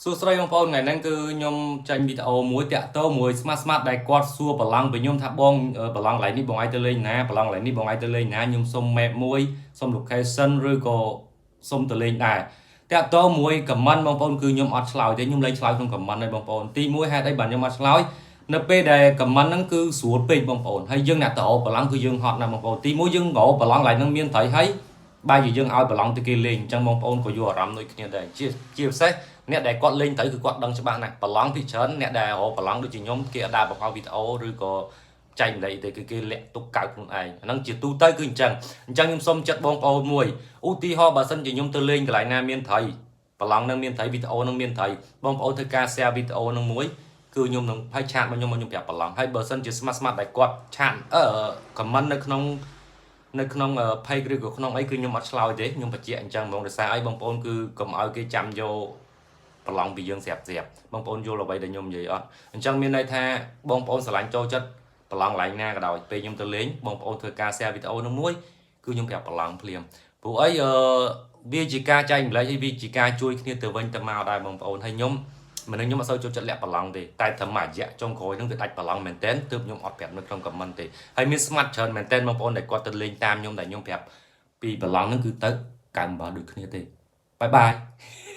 សួស្តីបងប្អូនថ្ងៃហ្នឹងគឺខ្ញុំចេញវីដេអូមួយតាក់ទងមួយស្មាត់ស្មាត់ដែលគាត់សួរប្រឡងពីខ្ញុំថាបងប្រឡងកន្លែងនេះបងឯងទៅលេងណាប្រឡងកន្លែងនេះបងឯងទៅលេងណាខ្ញុំសុំ map មួយសុំ location ឬក៏សុំទៅលេងដែរតាក់ទងមួយ comment បងប្អូនគឺខ្ញុំអត់ឆ្លើយទេខ្ញុំលែងឆ្លើយក្នុង comment ហើយបងប្អូនទី1ហេតុអីបានខ្ញុំអត់ឆ្លើយនៅពេលដែល comment ហ្នឹងគឺស្រួលពេកបងប្អូនហើយយើងអ្នកទៅរកប្រឡងគឺយើងហត់ណាស់បងប្អូនទី1យើងរកប្រឡងកន្លែងហ្នឹងមានត្រីហើយបែរជាយើងឲ្យប្រឡងទៅគេលេងអញ្ចឹងបងប្អូនក៏យកអារម្មណ៍ដូចគ្នាដែរជាជាពិសេសអ្នកដែលគាត់លេងត្រូវគឺគាត់ដឹងច្បាស់ណាស់ប្រឡងពីច្រើនអ្នកដែលរកប្រឡងដូចជាខ្ញុំគេអត់ដែលបង្ហោះវីដេអូឬក៏ចែកម្លែកទេគឺគេលាក់ទុកកៅខ្លួនឯងអាហ្នឹងជាទូទៅគឺអញ្ចឹងអញ្ចឹងខ្ញុំសូមចិត្តបងប្អូនមួយឧទាហរណ៍បើសិនជាខ្ញុំទៅលេងកន្លែងណាមានត្រីប្រឡងនឹងមានត្រីវីដេអូនឹងមានត្រីបងប្អូនធ្វើការ share វីដេអូនឹងមួយគឺខ្ញុំនឹងឲ្យ chat មកខ្ញុំមកខ្ញុំប្រាប់ប្រឡងហើយបើសិនជាស្មាត់ស្មាត់ដែលគាត់ chat អឺ comment នៅក្នុង page ឬក៏ក្នុងអីគឺខ្ញុំអត់ឆ្លើយទេខ្ញុំបញ្ជាក់អញ្ចឹងហ្មងដោយសារអីបងប្អូនគឺកុំឲ្យគេចាំយកប្រឡងពីយើងស្រាប់ស្រាប់បងប្អូនយល់អ្វីដែលខ្ញុំនិយាយអត់អញ្ចឹងមានន័យថាបងប្អូនស្រឡាញ់ចូលចិត្តប្រឡងកន្លែងណាក៏ដោយពេលខ្ញុំទៅលេងបងប្អូនធ្វើការ share វីដេអូនោះមួយគឺខ្ញុំប្រាប់ប្រឡងភ្លាមព្រោះអីអឺវាជាការចែកម្លែកហើយវាជាការជួយគ្នាទៅវិញទៅមកដែរបងប្អូនហើយខ្ញុំមនុស្សខ្ញុំអត់សូវចូលចិត្តលាក់ប្រឡងទេតែត្រឹមមួយរយៈចុងក្រោយហ្នឹងគឺដាច់ប្រឡងមែនទែនទើបខ្ញុំអត់ប្រាប់នៅក្នុង comment ទេហើយមានស្មាត់ច្រើនមែនទែនបងប្អូនដែលគាត់ទៅលេងតាមខ្ញុំដែលខ្ញុំប្រាប់ពីប្រឡងហ្នឹងគឺទៅកើអំបិលដូចគ្នាទេbye bye.